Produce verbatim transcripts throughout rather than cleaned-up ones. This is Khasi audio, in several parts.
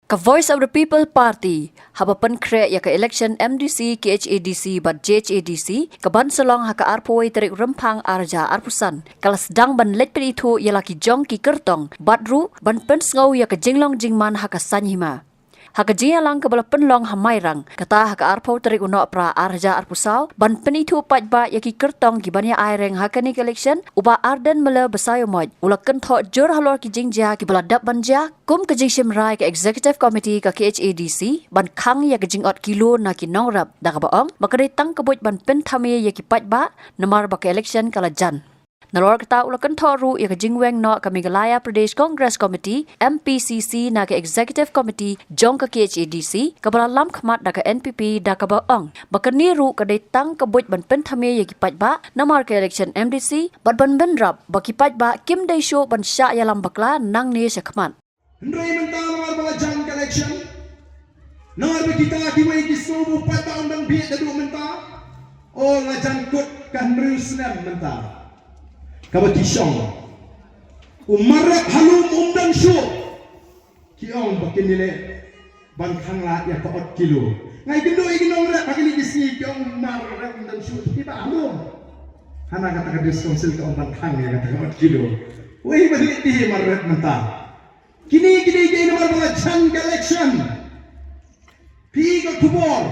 Ka Voice of the People Party, haba pynkhreh ïa ka election M D C, K H A D C bad J H A D C, ka ban sa long ha ka arphew tarik Rymphang ar hajar arphew san, ka la sdang ban leit pynithuh ïa la ki jong ki kyrtong, bad ruh ban pynsngew ïa ka jinglong jingman ha ka saiñ hima. Ha ka jingïalang kaba la pynlong ha Mairang, kata ha ka arphew tarik u Nohprah ar hajar arphew saw, ban pynithuh paidbah ïa ki kyrtong ki ban ïa aireng ha kane ka election, u Bah Ardent Miller Basaiawmoit u la kynthoh jur halor ki jingjia kiba la dep ban jia, kum ka jingshim rai ka Executive Committee ka K H A D C ban khang ïa ka jingot kilo na ki nongrep, da kaba ong ba ka dei tang ka buit ban pynthame ïa ki paidbah, namar ba ka election ka la jan. Nalor kata u la kynthoh ruh ïa ka jingweng noh ka Meghalaya Pradesh Congress Committee, M P C C, na ka Executive Committee jong ka K H A D C, kaba la lam khmat da ka N P P, da kaba ong ba kane ruh ka dei tang ka buit ban pynthame ïa ki paidbah namar ka election M D C, bad ban bynrap ba ki paidbah kim dei shuh ban shah ïalam bakla nangne sha khmat. Hynrei mynta namar ba la jan ka election, namar ba kita kiwei ki sngew ba u paidbah um dang bieit naduh mynta, o, la jan kut ka hynriew snem mynta kaba ki shong. U mar rep ha lum um dang shuh. Ki ong ba kin ïaleh ban khanglad ïa ka ot kilo. Nga ïakynduh ïa ki nongrep ha kine ki sngi, ki ong mar rep um dang shuh, ki bah ha lum. Hana kata ka District Council ka ong ban khang ïa kata ka ot kilo. Wei ba leh te mar rep mynta. Kine, kine, kine namar ba la jan ka election. Phi ka khubor.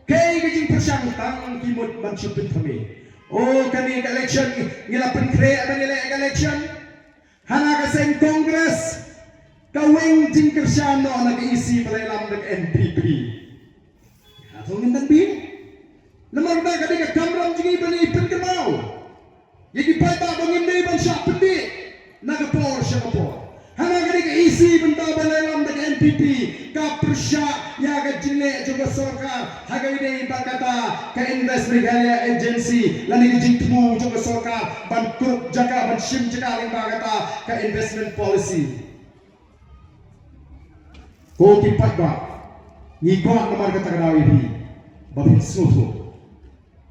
Kaei ka jingpyrshang? Tang ki mut ban shu pynthame. O, kane ka election ngi la pynkhreh ban ïaleh ka election. Hana ka seng Congress ka weng jingkyrshan noh na ka E C ba la ïalam da ka N P P. Hato ngin dang bieit? Namar ba ka dei ka kamram jong ngi ban ïa pynkynmaw ïa ki paidbah ba ngim dei ban shah pynbieit na ka por sha ka por. Hana ka dei ka E C mynta ba la ïalam da ka N P P ka pyrshah ïa ka jingleh jong ka sorkar ha kaba ïadei bad kata ka Invest Meghalaya Agency lane ka jingthmu jong ka sorkar ban kurup jaka, ban shim jaka lyngba kata ka investment policy. Ko ki paidbah, ngi kwah namar kata ka daw ïa phi ba phin sngewthuh,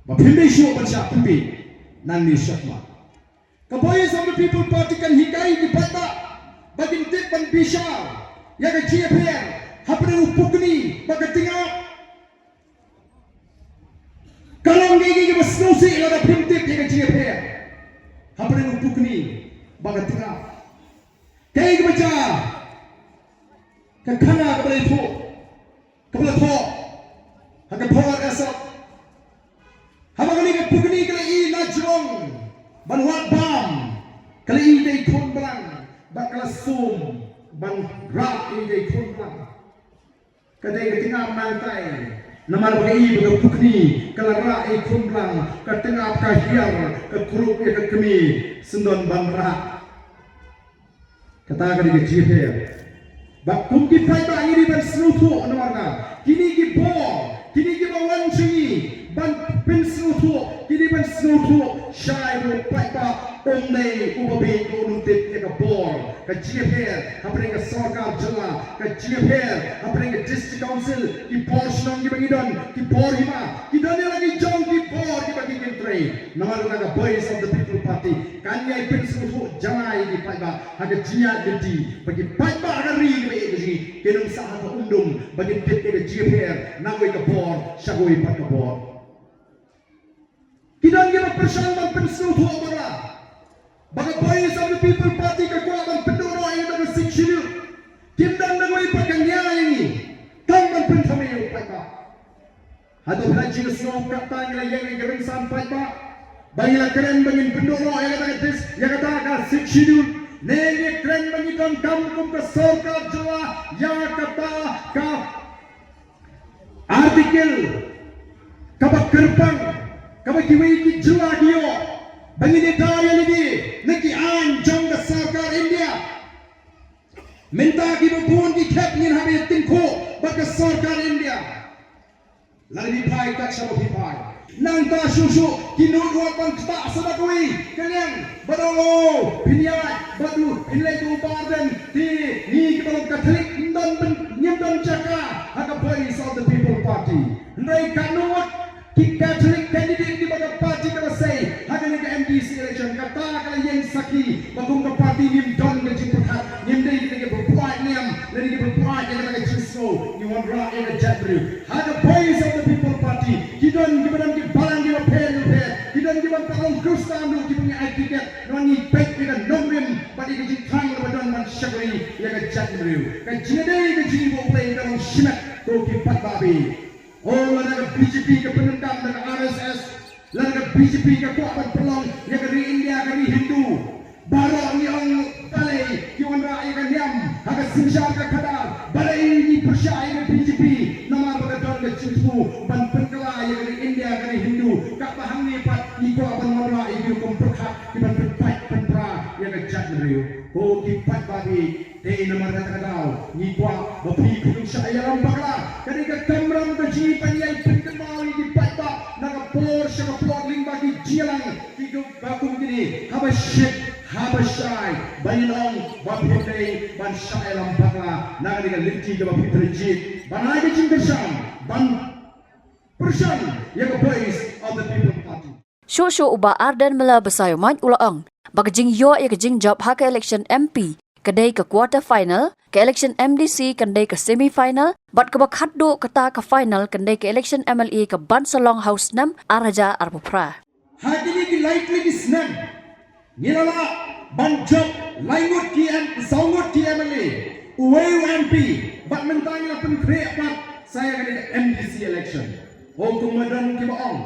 ba phin dei shuh ban shah pynbieit nangne shakhmat. Ka Voice of the People Party kan hikai ki paidbah ba kin tip ban bishar ïa ka jingïapher hapdeng u pukni bad ka tyngab. Ka long kaei kaba sngewsih lada phim tip ïa ka jingïapher hapdeng u pukni bad ka tyngab. Kaei kaba jia? Ka khana kaba la ïathuh, kaba la thoh ha ka por Esop. Haba kane ka pukni ka la ïoh na jrong ban wad bam, ka la ïoh ïa i khun blang bad ka la sum ban rah ïa i khun blang. Ka dei ka tyngab nangtai. Namar ba ka i ba ka pukni ka la rah ïa i khun blang, ka tyngab ka hiar, ka kurup ïa ka kmie, syndon ban rah. Kata ka dei ka jingïapher. Bad kum ki paidbah ngi dei ban sngewthuh namar nga, kine ki bor, kine kiba wan sha ngi ban pynsngewthuh, ki dei ban sngewthuh shai ba u paidbah um dei uba bieit, ba un tip ïa ka bor, ka jingïapher hapdeng ka sorkar jylla, ka jingïapher hapdeng ka District Council, ki bor shnong kiba ngi don, ki bor hima, ki don ïa la ki jong ki bor kiba ki kyntrei. Namar kata ka Voice of the People Party kan ïai pynsngewthuh jngai ïa ki paidbah ha ka jingïaid lynti ba ki paidbah ha ka ri kaba ïeit ka jong ngi kin ym sah ha ka umdum ba kin tip ïa ka jingïapher na kawei ka bor sha kawei pat ka bor. Ki don kiba pyrshang ban pynsngewthuh ba la, ba ka Voice of the People Party ka kwah ban pynduh noh ïa ka Sixth Schedule. Kim don da kawei pat ka nia ïa ngi tang ban pynthame ïa u paidbah. Hato phi la jingsngew kata ngi la ïeng ïa ka rynsan paidbah ba ngi la kren ba ngin pynduh noh ïa kata ka dis, ïa kata ka Sixth Schedule? Ne ngi kren ba ngi donkam kum ka sorkar jylla ïa kata ka article kaba kyrpang kaba kiwei ki jylla ki ïoh ba ngin ïada ïa lade na ki aiñ jong ka sorkar India? Mynta kiba bun ki khep ngin hap ïa tyngkhuh bad ka sorkar India. Lada phi phai kat shaba phi phai. Nangta shuh shuh ki nud wat ban ktah sa da kawei ka liang. Bad ong, o, phin ïaid bad u, phin leit u Bah Ardent, te ngi kiba long Katholik ngim don, ngim don jaka ha ka Voice of the People Party. Hynrei katno ngut ki Katholik candidate kiba ka party ka la sei ha kane ka M D C election, kata ka la ïeng sakhi ba kum ka party ngim don ka jingpyrkhat, ngim dei kita kiba pynïaid niam lane kiba pynïaid ïa kata ka Don kiba don ki balang kiba pher kiba pher, ki don kiba tang long Khristan ruh kiba ngi ai tiket, ngi peit ïa ka nongrim bad ïa ka jingthrang kaba don ban shakri ïa ka jaitbynriew. Ka jingïadei ka jingïadei U Blei ka long shimet ko ki paidbah. O lada ka B J P ka pyndonkam da ka R S S, lada ka B J P ka kwah ban pynlong ïa ka ri India ka ri Hindu. Baroh ngi ong balei ki wanrah ïa ka niam ha ka synshar ka khadar, balei ngi pyrshah ïa ka B J P, namar ba ka don ka jingthmu ban pynkylla ïa ka ri India ka ri Hindu, katba hangne pat ngi kwah ban wanrah ïa ki rukom pyrkhat ki ban pynpait pynpra ïa ka jaitbynriew. Ko ki paidbah, te namar kata ka daw ngi kwah ba phi pynshah ïalam bakla. Ka dei ka kamram ka jong ngi ban ïai pynkynmaw ïa ki paidbah na ka por sha ka por lyngba ki jingïalang ki ba kum kine, haba shit haba shai, ba ïa long ba phi dei ban shah ïalam bakla na kane ka lynti kaba phi pynjied ban ai ka jingkyrshan ban pyrshang ïa ka Voice of the People Party. Shuh shuh u Bah Ardent Miller Basaiawmoit u la ong ba ka jingïoh ïa ka jingjop ha ka election M P ka dei ka quarter final, ka election M D C kan dei ka semi final, bad kaba khatduh kata ka final kan dei ka election M L A ka ban sa long ha u snem ar hajar arphew phra. Ha kine ki lai tylli ki snem ngi la lah ban jop lai ngut ki M, saw ngut ki M L A, uwei u M P, bad mynta ngi la pynkhreh pat sa ïa kane ka M D C election. Ho kumba don kiba ong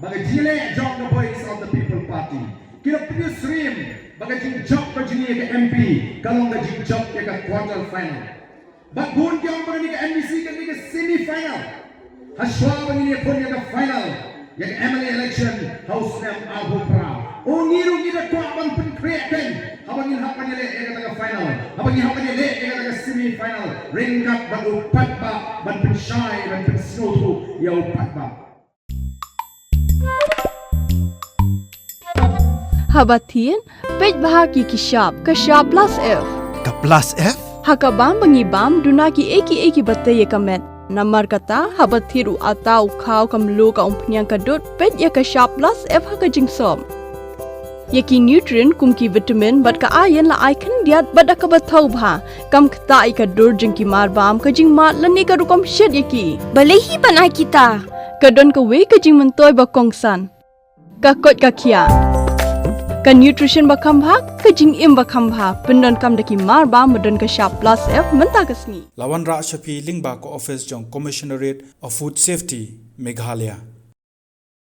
ba ka jingleh jong ka Voice of the People Party, ki la pynïasyriem ba ka jingjop ka jong ngi ïa ka M P ka long ka jingjop ïa ka quarter final. Bad bun ki ong ba kane ka M D C ka dei ka semi final, ha shuwa ba ngin ïakhun ïa ka final ïa ka M L A election ha u snem arphew phra. O ngi ruh ngi da kwah ban pynkhreh keiñ haba ngin hap ban ïaleh ïa kata ka final, haba ngin hap ban ïaleh ïa kata ka semi final, ryngkat bad u paidbah, ban pynshai ban pynsngewthuh ïa u paidbah. Haba thied, peit bha ïa ki shap, ka shap plus F. Ka plus F? Ha ka bam ba ngi bam, duna kiei kiei kiba tei ïa ka met. Namar kata, haba thied u atta, u khaw, ka mluh, ka umphniang, ka dud, peit ïa ka shap plus F ha ka jingsop. Ïa ki nutrient kum ki vitamin bad ka iron la ai khyndiat bad da kaba thaw bha. Kam ktah ïa ka dur jong ki marbam, ka jingmad lane ka rukom shet ïa ki. Balei hi ban ai kita? Ka don kawei ka jingmyntoi ba kongsan. Ka koit ka khiah. Ka nutrition ba kham bha, ka jingim ba kham bha. Pyndonkam da ki marbam ba don ka shap plus F mynta ka sngi. La wanrah sha phi lyngba ka office jong Commissionerate of Food Safety, Meghalaya.